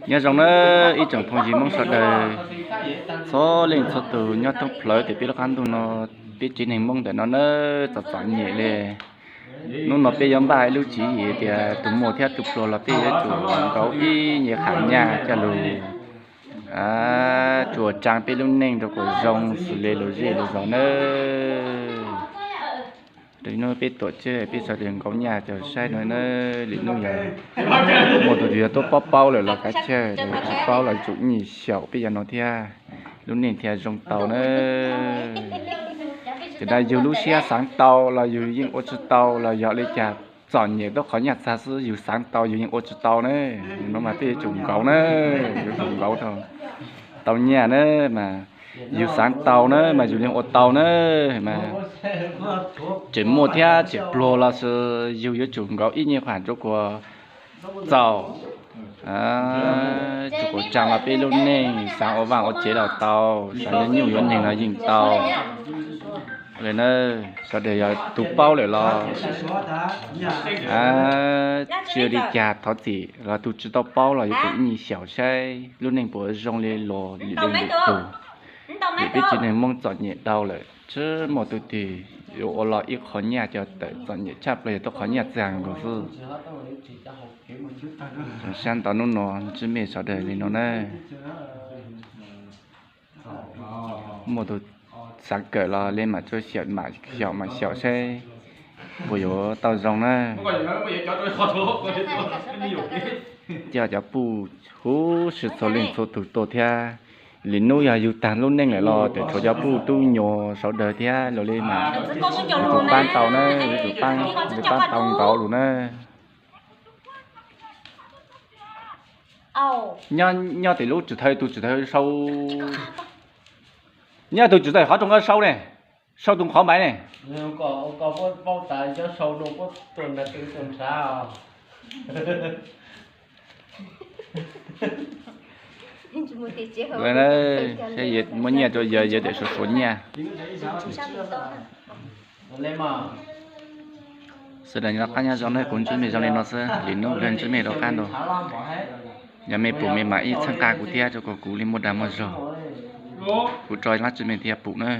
Nyob zoo nawb ib tsoom phooj ywg Hmoob sawv daws, txhua leej txhua tus nyob thoob plaws tias peb lub qab ntuj no, peb tsev neeg Hmoob ntawm no nawb txom txom nyem li. Hnub no peb yuav npaj ib lub tswv yim tias tus muaj thiab tus pluag los peb yuav tsum nkaum ib nyuag qhov nyaj coj lug tsuas tsaa peb lub neej rau kom zoo xws li lus zej lus zos nawb. Hnub peb tuam tseg peb sawv daws nkaum nyaj coj saib no nawb. Lwm hnub yog muaj tus twg yog tuaj paub paub lawm los kav tsij paub los tsum nyij xyaum peb yog no thiab, lub neej thiaj zoo tau nawb. Ces yog yus lub siab xaav tau los yus yeej ua tsis tau los yog li cas, txom nyem tuab qhov nyaj txag xwb yus xaav tau yus yeej ua tsis tau ne. No mas peb yuav tsum nkaum na, yuav tsum nkaum tau nyaj na mas. Yus xaav tau na mas yus yeej ua tau na mas. Tseem muaj thiab tseem pluag los sis yus yuav tsum nkaum ib nyuag qhov rau kuas txaus, rau kuas tsaa los peb lub neej xaav ua vaaj ua tsev los tau, xaav yuav nyuj yuav neeg los yeej tau. Sawv daws yog tus paub lawm los tsis ua li cas thov txim, los tus tsis tau paub los yuav tsum ib nyuag xyaum saib lub neej puas zoo li luag lwm leej lwm tus. Vim peb tsev neeg Hmoob txom nyem dhau lawm, tsis muaj tus twg yuav ua los ib qhov nyaj coj tawm, txom nyem tshaj plaws yog tuab qhov nyaj txag nkaus xwb. Sab ntau hnub no ntsib mej sawv daws li no na. Muaj tus xaav kawm los le mam tsuas xyaum mam xyaum saib puas yuav tau zoo na. Coj cov puj huv si txhua leej txhua tus tuaj thiab. Lwm hnub yog yus tag lub neej lawm los tseem tshuav cov puj tub nyuas sawv daws thiab los li mas yuav tsum paab tau na, yuav tsum paab, yuav paab tau nkaus lug na. Nyob tim lub tswv thawj, tus tswv thawj sau, nyob tus tswv thawj qhov rooj koj sau ne, sau tus qhov npaiv ne. Muab nyiaj rau yawg, yawg tseem suav suav nyiaj. Sawv daws nyob qab nyob zoo na, kuv ntsib mej zoo li no xwb, lwm hnub kuv ntsib mej rov qab dua. Yog mej pum mej mam ib txhawb nqa kuv thiab rau kom kuv li muaj dag muaj zog, kuv rov qab ntsib mej thiab pum na.